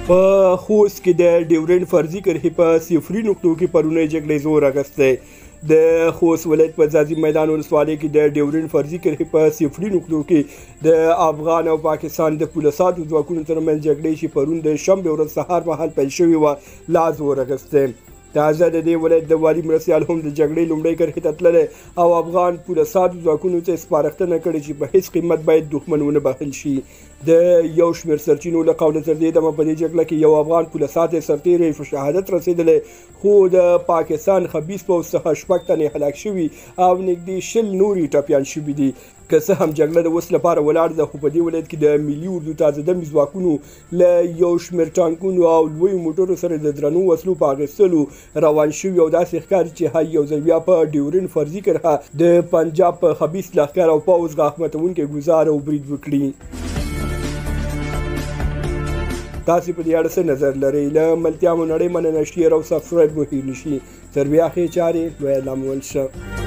په خوست کې د ډیورنډ فرضي کرښې په صفري نقطو کې پرونۍ جګړې زور اخیستی. د خوست ولایت په ځاځي میدان ولسوالۍ کې د ډیورنډ فرضي کرښې په صفري نقطو کې د افغان او پاکستان د پوله ساتو ځواکونو ترمنځ جګړې چې پرون د شنبې ورځ سهار مهال پیل شوې وه، لا زور اخیستی. تازه د دې ولایت د والي مرستیال هم د جګړې لومړۍ کرښې ته تللی او افغان پوله ساتو ځواکونو ته سپارښتنه کړې چې په هیڅ قیمت باید دښمن ونه بخښل شي. د یو شمېر سرچینو له قوله تر دې دمه په دې جګړه کې یو افغان پوله ساتي سرتېری په شهادت رسېدلی، خو د پاکستان خبیث پوځ څخه 6 تنه هلاک شوي او نږدې 20 نور یې ټپیان شوي دي. که څه هم جګړه د اوس لپاره ولاړه ده، خو په دې ولایت کې د ملي اردو تازه دمي ځواکونو له یو شمېر ټانکونو او لویو موټرو سره د درنو وسلو په اخیستلو روان شوي او داسې ښکاري چې ښايي یو ځل بیا په ډیورنډ فرضي کرښه د پنجاب په خبیث لښکر او پوځ غاښ ماتوونکی ګوزار او برید وکړي. تاسې په دې اړه څه نظر لرئ؟ له ملتیا مو نړۍ مننه. شیر او سبسکرایب مو هېر نه شي. تر بیا ښې چارې، لوی الله مو شه.